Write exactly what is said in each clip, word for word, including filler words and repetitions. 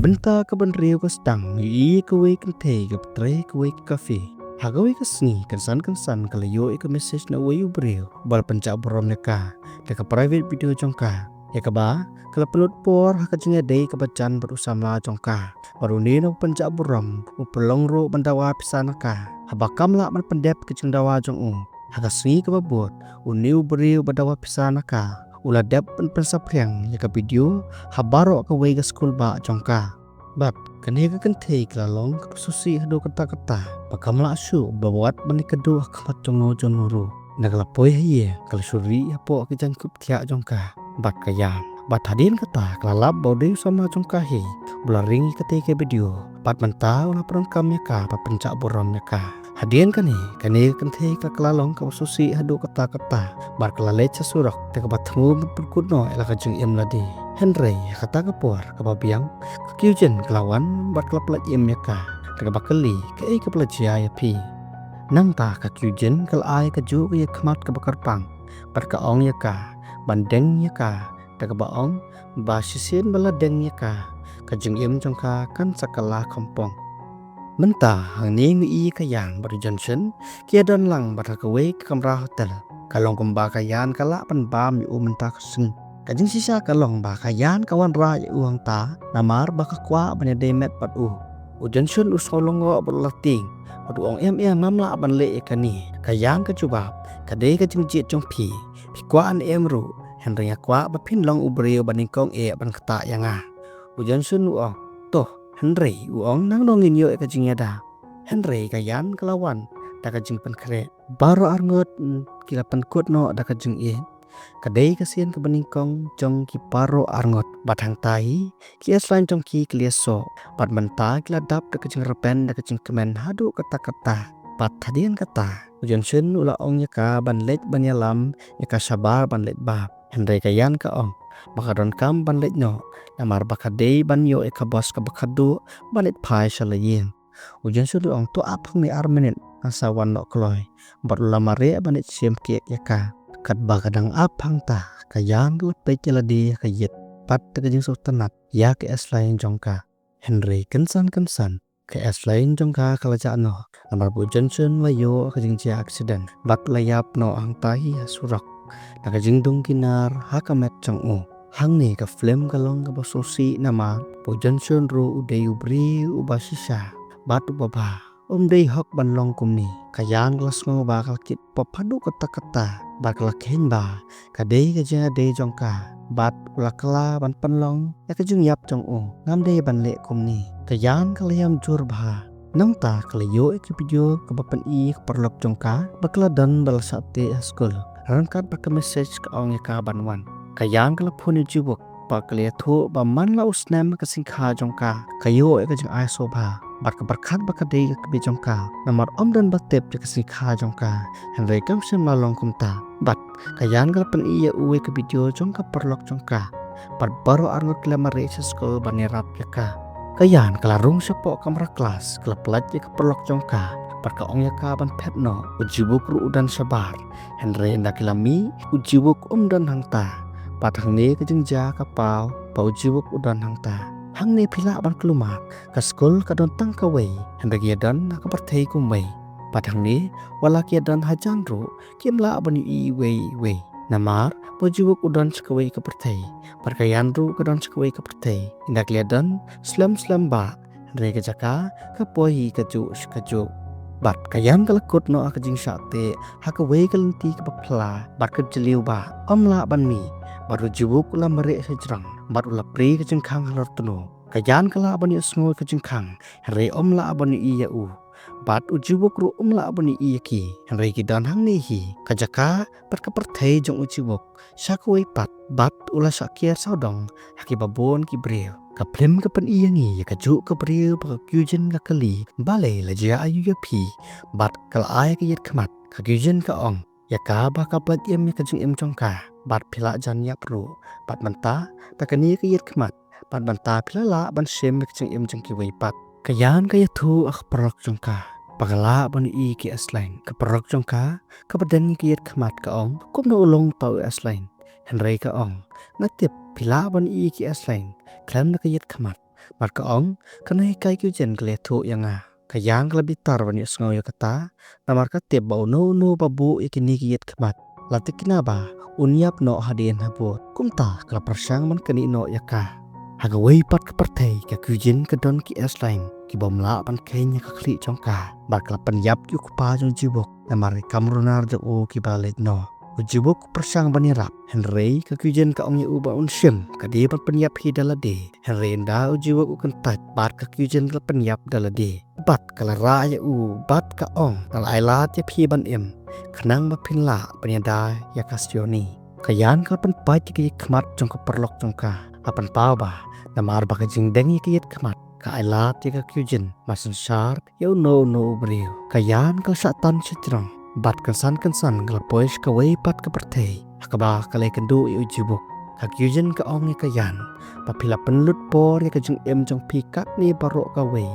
Mynta ka ban riew ka stang, ngi ïohi kawei ka kynthei kaba trei ha kawei ka cafe. Ha kawei ka sngi, kynsan kynsan ka la ïoh ïa ka message na uwei u briew uba la pynjah burom ïa ka da ka private video jong ka, ïa kaba ka la pynlut por ha ka jingïadei kaba jan bad u samla jong ka. Bad une uba pynjah burom u pynlong ruh ban dawa pisa na ka. Haba kam lah ban pyndep ka jingdawa jong u, ha ka sngi kaba bud, une u briew uba dawa pisa na ka u la dep ban pynsaphriang ïa ka video ha baroh kawei ka skul bah jong ka. Bad kane ka kynthei ka la long kaba sngewsih haduh katta katta, ba kam lah shuh ba wat ban leit kynduh ha khmat jong uno jong uno ruh. Ynda ka la poi ha ïing, ka la shu rieh hapoh ki jaiñkup thiah jong ka bad ka ïam. Bad hadien kata ka la lap ba u dei u samla jong ka hi uba la ring ïa katei ka video, bad mynta u la pyndonkam ïa ka bad pynjah burom ïa ka. Hadien kane, kane ka kynthei ka la long kaba sngewsih haduh katta katta, bad ka la leit sha surok da kaba thmu ban pynkut noh ïa la ka jingim lade. Hynrei ha kata ka por kaba biang, ka Kyujin ka la wan bad ka la pyllait im ïa ka da kaba kylli, kaei kaba la jia ïa phi? Nangta ka Kyujin ka la ai kajuh ka ïakhmat kaba kyrpang bad ka ong ïa ka ban deng ïa ka da kaba ong ba shisien ba la deng ïa ka, ka jingim jong ka kan sa kylla kongpong. Mynta hangne ngi ïohi ka Yan bad u Jongchun ki ïadon lang bad ha kawei ka kamra hotel. Ka long kumba ka Yan ka lah ban bam ïa u mynta ka sngi. Ka jingshisha ka long ba ka Yan ka wanrah ïa u hangta namar ba ka kwah ban ïadei met bad u. U Jongchun u sngew lyngngoh bad u la tieng bad u ong, em em, ngam lah ban leh ïa kane. Ka Yan ka jubab, ka dei ka jingjied jong phi. Phi kwah ne em ruh, hynrei nga kwah ba phin long u briew ba nyngkong eh ban ktah ïa nga. U Jongchun u ong, to, hynrei u ong, nangno ngin ïoh ïa ka jingïada? Hynrei ka Yan ka la wan da ka jingpynkhreh. Baroh arngut, mm, ki la pynkut noh da ka jingïeit. Ka dei ka sien kaba nyngkong jong ki baroh arngut. Bad hangta hi ki S line jong ki ki la ïasoh. Bad mynta ki la dap da ka jingrben da ka jingkmen haduh katta katta. Bad hadien kata u Jongchun u la ong ïa ka ban leit ban ïalam ïa ka shabar ban leit bam. Hynrei ka Yan ka ong ba ka donkam ban leit noh namar ba ka dei ban ïoh ïa ka bus kaba khatduh ban leit phai sha la ïing. U Jongchun u ong, to ap hangne ar minit, ngan sa wan noh kloi. Bad u la mareh ban leit shim cake ïa ka. Katba ka dang ap hangta, ka Yan ka la peit ïa lade ha ka ïit bad da ka jingsngewtynnat ïa ka S line jong ka. Hynrei kynsan kynsan ka S line jong ka ka la jah noh namar ba u Jongchun u la ïoh ka jingjia accident bad u la ïap noh hangta hi ha surok da ka jingdung kinar ha ka met jong u. Hangne ka film ka long kaba sngewsih namar ba u Jongchun ruh u dei u briew uba shisha bad uba bha. Um dei hok ban long kumne. Ka Yan ka la sngew ba ka la kit pop haduh katta katta bad ka la kheiñ ba ka dei ka jingïadei jong ka bad u la kylla ban pynlong ïa ka jingïap jong u. Ngam dei ban leh kumne. Ka Yan ka la ïam jur bha. Nangta ka la ïoh ïa ka video kaba pyni ïa ka paralok jong ka ba ka la don ba la shah teh ha skul. Ryngkat bad ka message ka ong ïa ka ban wan. Ka Yan ka la phone ïa u Jiwook bad ka la ïathuh ba man la u snem ka sngikha jong ka ka ïoh ïa ka jingai sngewbha bad ka pyrkhat ba ka dei ka kmie jong ka namar ym don ba tip ïa ka sngikha jong ka. Hynrei kam shym la long kumta. Bad ka Yan ka la pyni ïa u ïa ka video jong ka paralok jong ka. Bad baroh arngut ki la mareh sha skul ban ïarap ïa ka. Ka Yan ka la rung shapoh kamra klas, ka la pyllait ïa ka paralok jong ka bad ka ong ïa ka ban phet noh. U Jiwook ruh u don shabar. Hynrei ynda ki la mih, u Jiwook um don hangta. Bad hangne ka jingjia ka paw ba u Jiwook u don hangta. Hangne phi lah ban kulmar, ka skul ka don tang kawei, hynrei ki ïadon ha ka pyrthei kumwei. Bad hangne wat la ki ïadon hajan ruh, kim lah ban ïohi iwei ïa iwei. Namar ba u Jiwook u don sha kawei ka pyrthei bad ka Yan ruh ka don sha kawei ka pyrthei. Ynda ki la ïadon slem slem bah, hynrei ka jaka ka poi hi kajuh shi kajuh. Bad ka Yan ka la kut noh ha ka jingshah teh ha kawei ka lynti kaba phylla bad ka jylliew bah. Ym lah ban mih bad u Jiwook u la mareh shajrong bad u la prie ka jingkhang halor tnum. Ka Yan ka lah ban ïohsngew ïa ka jingkhang, hynrei ym lah ban ïohi ïa u. Bad u Jiwook ruh um lah ban ïohi ïa ki, hynrei ki don hangne hi. Ka jaka bad ka pyrthei jong u Jiwook sha kawei pat bad u la shah ker sawdong ha kiba bun ki briew. Ka film ka pyni ïa ngi ïa kajuh ka briew ba ka Kyujin ka kylli, balei la jia aïu ïa phi? Bad ka la ai ka ïit khmat. Ka Kyujin ka ong ïa ka ba ka pyllait im ïa ka jingim jong ka bad phi la jan ïap ruh. Bad mynta da kane ka ïit khmat bad mynta phi la lah ban shim ïa ka jingim jong kiwei pat. Ka Yan ka ïathuh ha ka paralok jong ka ba ka lah ban ïohi ïa ki S line. Ka paralok jong ka kaba don ïa ka ïit khmat ka ong, kumno u long uta u S line? Hynrei ka ong, nga tip phi lah ban ïohi ïa ki S line khlem da ka ïit khmat. Bad ka ong, ka nonghikai Kyujin ka la ïathuh ïa nga. Ka Yan ka la bitar ban ïohsngew ïa kata, namar ka tip ba uno uno ba buh ïa kine ki ïit khmat, la tikna ba un ïap noh hadien habud. Kumta ka la pyrshang ban knieh noh ïa ka. Ha kawei pat ka pyrthei ka Kyujin ka don ki S-line ki bym lah ban kheiñ ïa ka khlieh jong ka. Bad ka la pynïap ïa u kpa jong u Jiwook namar ki kam runar jong u kiba leit noh. U Jiwook u pyrshang ban ïarap, hynrei ka Kyujin ka ong ïa u ba un shim, ka dei ban pynïap hi da lade. Hynrei ynda u Jiwook u kyntait, bad ka Kyujin ka la pynïap da lade. Bad ka la rah ïa u, bad ka ong, nga la ailad ïa phi ban im, khnang ba phin lah ban ïada ïa ka Seoni. Ka Yan ka la pynpait ïa ka ïit khmat jong ka paralok jong ka, ka pynpaw ba namar ba ka jingdeng ïa ka ïit khmat, ka ailad ïa ka Kyujin ban synshar ïa uno uno u briew. Ka Yan ka la shah tan shajrong, bad kynsan kynsan ka la poi sha kawei pat ka pyrthei ha kaba ka la ïakynduh ïa u Jiwook. Ka Kyujin ka ong ïa ka Yan ba phi la pynlut por ïa ka jingim jong phi katne baroh kawei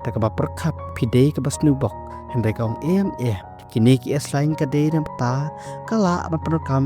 da kaba pyrkhat phi dei kaba sniewbok, hynrei ka ong em em. Kine ki S-line ka dei namar ba ka lah ban pyndonkam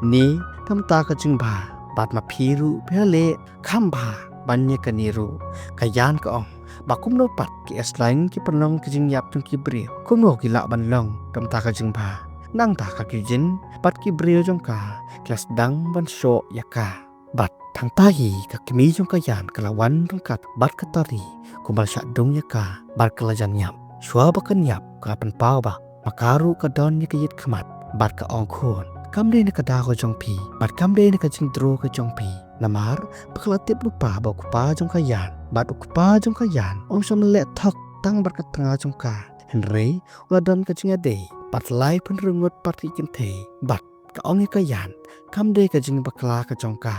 ne namar ka jingbha, bad ma phi ruh phi la leh kham bha ban ïa kane ruh. Ka Yan ka ong ba kumno pat ki S-line ki pynlong ka jingïap jong ki briew, kumno ki lah ban long namar ka jingbha? Nangta ka Kyujin bad ki briew jong ka ki la sdang ban shoh ïa ka. Bad hangta hi ka kmie jong ka Yan ka la wan ryngkat bad ka tari kumba la shah dung ïa ka, bad ka la jan ïap. Shuwa ba kan ïap ka la pynpaw ba ma ka ruh ka don ïa ka ïit khmat, bad ka ong, khun, kam dei na ka daw ka jong phi, bad kam dei na ka jingdro ka jong phi. Namar ba ka la tip lypa ba u kpa jong ka Yan bad u kpa jong ka Yan um shym leh thok tang bad ka tnga jong ka, hynrei u la don ka jingïadei bad lai pynrung ngut pat ki kynthei. Bad ka ong ïa ka Yan, kam dei ka jingbakla ka jong ka.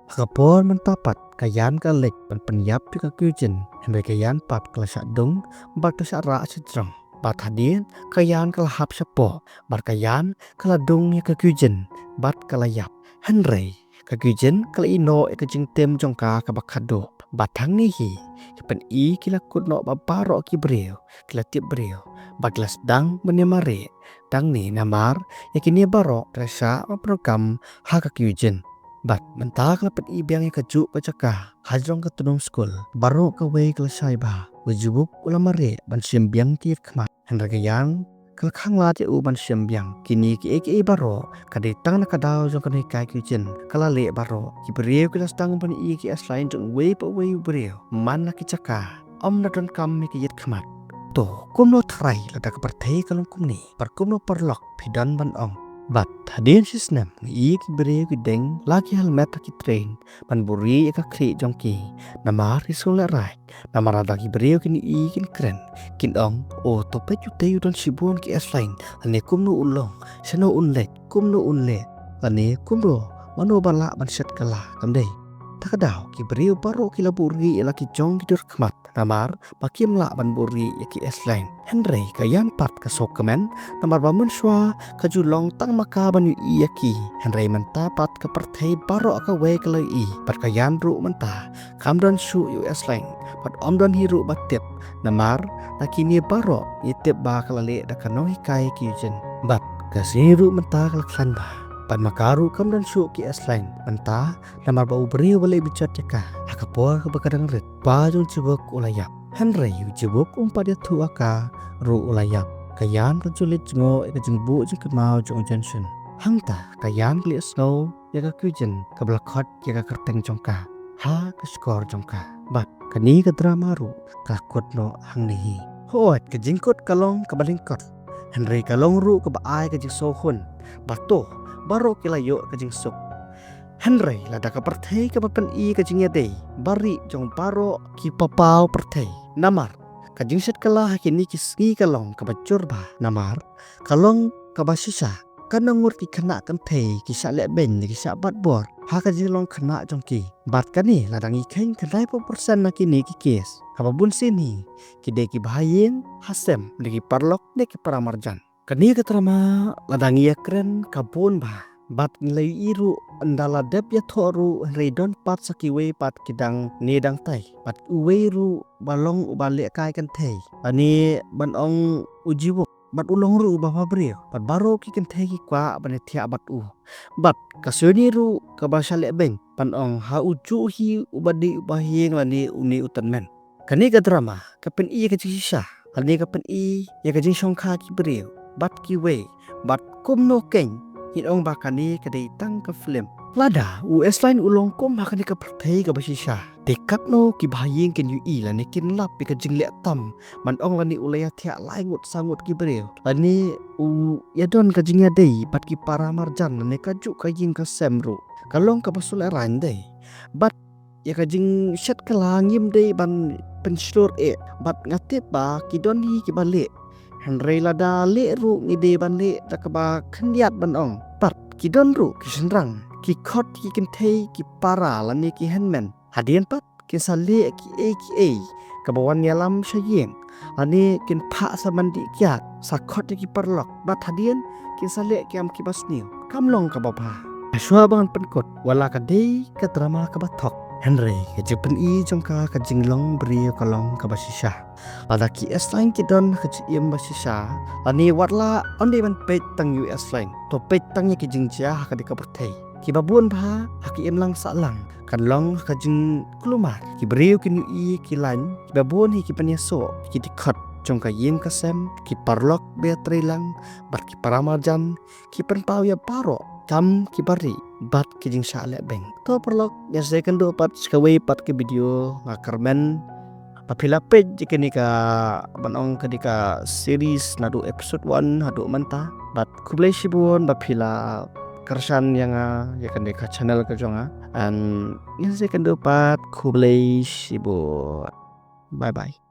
Ha ka por mynta pat ka Yan ka leit ban pynïap ïa ka Kyujin, hynrei ka Yan pat ka la shah dung bad ka shah rah shajrong. Bad hadien ka Yan ka la hap shapoh, bad ka Yan ka la dung ïa ka Kyujin bad ka la ïap. Hynrei ka Kyujin ka la ïehnoh ïa ka jingtim jong ka kaba khadduh. Bad hangne hi ki pyni ki la kut noh ba baroh ki briew ki la tip briew, bad ki la sdang ban ïa mareh. Tang ne namar ïa kine baroh ki la shah ban pyndonkam ha ka Kyujin. Bad mynta ka la pyni biang ïa kajuh ka jaka hajrong ka tnum skul. Baroh kawei ka la shai ba u Jiwook u la mareh ban shim biang ki ïit khmat, hynrei ka Yan ka la khanglad ïa u ban shim biang. Kine kiei kiei baroh ka dei tang na ka daw jong ka nonghikai Kyujin ka la leh baroh. Ki briew ki la sdang ban ïohi ïa ki S-line jong uwei pa uwei u briew man la ki jaka. Ym la donkam ïa ka ïit khmat. To, kumno tharai lada ka pyrthei ka long kumne? Bad kumno paralok phi don ban ong? Bad hadien shi snem ngi ïohi ki briew ki deng la ki helmet ha ki train ban buhrieh ïa ka khlieh jong ki. Namar ki sngewlehraij, namar lada ki briew kin ïohi kin kren, kin ong, o, to peit utei u don shibun ki S-line, lane kumno u long, shano un leit, kumno un leh, lane kumno, mano ba lah ban shet kylla, kam dei? Ta ka daw ki briew baroh ki la buhrieh ïa la ki jong ki dur khmat, namar ba kim lah ban buhrieh ïa ki S-line. Hynrei ka Yan pat ka sngewkmen, namar ba mynshuwa ka ju long tang ma ka ban ïohi ïa ki. Hynrei mynta pat ka pyrthei baroh kawei ka la ïohi, bad ka Yan ruh mynta kam don shuh ïa u S-line, bad ym don hi ruh ba tip. Namar na kine baroh ngi tip ba ka la leh da ka nonghikai Kyujin. Bad ka sngi ruh mynta ka la khlaiñ bha, bad ma ka ruh kam don shuh ki S-line mynta, namar ba u briew ba leh bejot ïa ka ha ka por kaba ka dang rit, u kpa jong u Jiwook u la ïap. Hynrei u Jiwook um pat ïathuh ha ka ruh, u la ïap. Ka Yan ka ju leit jngoh ïa ka jingbuh jingkynmaw jong u Jun Sun. Hangta ka Yan ka la ïohsngew ïa ka Kyujin kaba la khot ïa ka kyrteng jong ka ha ka shkor jong ka. Bad kane ka drama ruh ka kut noh hangne hi. Hooid, ka jingkut ka long kaba lyngkot, hynrei ka long ruh kaba ai ka jingsngewhun. Bad to, baroh ki la ïoh ka jingsuk. Hynrei lada ka pyrthei kaba pyni ka jingïadei barieh jong baroh ki paw pyrthei. Namar ka jingshet kylla ha kine ki sngi ka long kaba jur bha, namar ka long kaba shisha. Katno ngut ki khynnah kynthei ki shah lehbeiñ ne ki shah bat bor ha ka jinglong khynnah jong ki. Bad kane lada ngi kheiñ, khyndai phew percent na kine ki case, kaba bun sien hi ki dei ki bahaïing hasem, ne ki paralok, ne ki para marjan. Kane ka drama lada ngi ïakren ka bun bha, bad ngi la ïohi ruh ynda la dep ïathoh ruh, hynrei don pat sa kiwei pat ki dang ne dang tai. Bad uwei ruh ba long uba lehkai kynthei, lane ban ong u Jiwook, bad u long ruh uba bhabriew, bad baroh ki kynthei ki kwah ban ïathiah bad u. Bad ka Seoni ruh kaba shah lehbeiñ, ban ong ha u juh hi uba dei uba ïing lane une u tymmen. Kane ka drama ka pyni ïa ka jingshisha lane ka pyni ïa ka jingshongkha ki briew bad kiwei bad kumno keiñ ngin ong ba kane ka dei tang ka film. Lada u Esline u long kum ha kane ka pyrthei kaba shisha, te katno ki bahaïing kin ïohi lane kin lap ïa ka jingleh tam ban ong lane u la ïathiah lai ngut saw ngut ki briew lane u ïadon ka jingïadei bad ki para marjan lane kajuh ka ïing ka sem ruh ka long kaba shu lehraiñ dei. Bad ïa ka jingshet kylla ngim dei ban pynshlur eh bad nga tip ba ki don hi kiba leh. Hynrei lada leh ruh ngi dei ban leh da kaba khyndiat ban ong. Bad ki don ruh ki shynrang, ki khot, ki kynthei, ki para lane ki hynmen. Hadien pat kin sa leh kiei kiei kaba wan ïalam sha ïing lane kin phah sa man dih kiad, sa khot ïa ki paralok bad hadien kin sa leh kiam kiba sniew. Kam long kaba bha. Shuwa ba ngan pynkut, wat la ka dei ka drama kaba thok, hynrei ka jingpyni jong ka, ka jinglong briew ka long kaba shisha. Lada ki Esline ki don ha ka jingim ba shisha lane wat la ym dei ban peit tang ïa u Esline, to peit tang ïa ki jingjia ha kane ka pyrthei. Kiba bun bha ha ka imlang sahlang kan long ha ka jingkulmar. Ki briew kin ïohi ki laiñ, kiba bun hi ki pynïasoh, ki dkhot jong ka ïing ka sem, ki paralok ba ïatreilang bad ki para marjan, ki pynpaw ïa baroh kam kiba rieh bad ki jingshah leh beiñ. To paralok, ngin sa ïakynduh pat sha kawei pat ka video. Nga kyrmen ba phi la peit ïa kane ka, ban ong, kane ka series naduh episode one haduh mynta. Bad khublei shibun ba phi la kyrshan ïa nga, ïa kane ka channel ka jong nga. And ngin sa ïakynduh pat, khublei shibun. Bye bye.